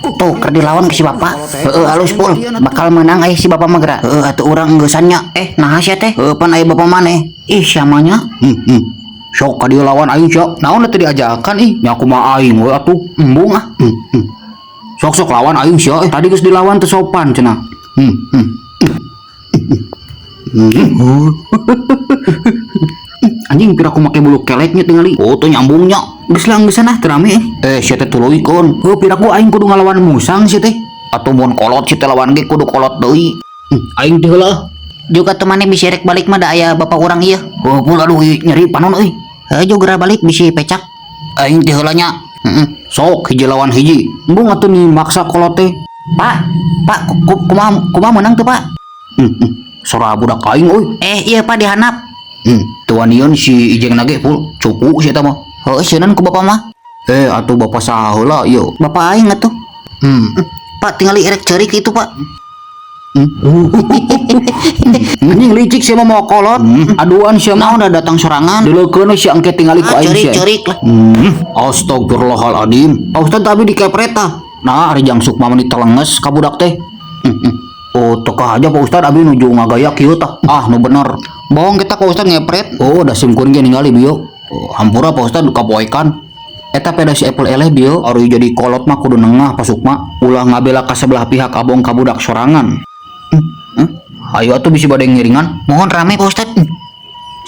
Tuh, keur dilawan ke si bapak. Heeh, halus pul. Bakal menang aya si bapak mah geura. Heeh, atuh urang enggeus nya. Eh, naha sia teh? Heuh, pan aya bapak maneh. Ih, siamanya. Sok ka dieu lawan aing sia. Naon teh diajakan ih? Nya kumaha aing we atuh. Embung ah. Sok sok lawan aing sia. Eh, tadi geus dilawan teu sopan cenah. Anjing, pira aku make bulu keleknya tingali. Oh, tuh nyambungnya. Geus lah, geus ah, teu rame. Eh, sia teh tuluykeun. Heuh, piraku aing kudu ngalawan musang sia teh. Atuh mun kolot si teh lawan ge kudu kolot deui. Aing teh heula. Juga tuh maneh bisa rek balik mah da aya bapak urang ieu. Oh, pul, aduh ieu nyeri panon euy. Heuh, geura balik bisi pecak. Aing teh heula nya. Heeh. Sok hiji lawan hiji. Embung atuh nih maksa kolot teh. Pak, Pak, kumaha kumaha menang tuh, Pak? Sora budak aing euy. Eh, iya Pak, dihanap. Teu wanian si Ijeng nage pul, cupu si eta mah. Heuh, sieun ku bapak mah. Eh, atuh bapak saha heula ieu? Bapak aing atuh. Pak, tingali erek ceurik itu, Pak. Anjing licik sia mah, mau kolot. Aduan sia mah. Naon udah datang sorangan. Dileukeun si engke tingali ku Ah, aing ceurik sia. ceurik lah. Astagfirullahaladzim. Pak Ustad tapi dikepret tah. Nah, ari Jang Sukma mah ditelenges ka budak teh. Oh, teka aja Pak Ustad, abi nuju ngagaya kieu tah. Ah, nu bener. Bohong kita Pak Ustad ngepret. Oh, da sim kuring ge ningali bieu. Oh, hampura Pak Ustad kapoekan. Eta peda si Apple eleh bieu, ari jadi kolot mah kudu nengah, Pak Sukma. Ulah ngabela ka sebelah pihak, abong ka budak sorangan. Ayo atuh bisi bade ngiringan. Mohon rame, Pak Ustad.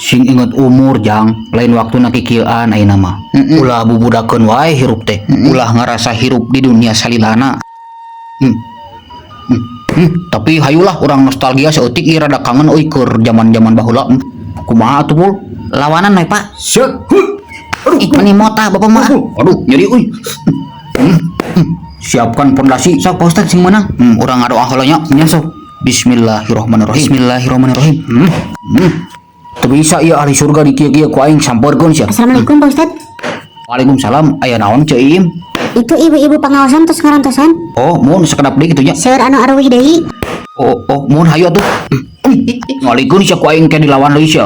Sing inget umur, Jang, lain waktu kikieuan ayeuna mah. Ulah bubudakeun wae hirup teh. Ulah ngarasa hirup di dunia salilana. Tapi hayulah urang nostalgia saeutik ieu, rada kangen euy keur zaman-zaman baheula. Kumaha atuh, Pul? Lawanan we, Pak. Siap. Huh. Aduh. Ih, meni motah bapak mah. Aduh, nyeri euy. Siapkan pondasi. Sok Pak Ustad sing menang. Urang ngadoa heula nya. Nya sok. Bismillahirrahmanirrahim. Bismillahirrahmanirrahim. Teu bisa ieu ahli surga di kieu-kieu ku aing sampeurkeun sia. Assalamualaikum, Pak Ustad. Waalaikumsalam. Aya naon, Ceu Iim? Itu ibu-ibu pengawasan terus ngarantosan. Oh, mun sakedap deui kitu nya. Seueur anu aruwih deui. Oh, mun hayu atuh. Ngalikeun sia ku aing ke dilawan deui sia.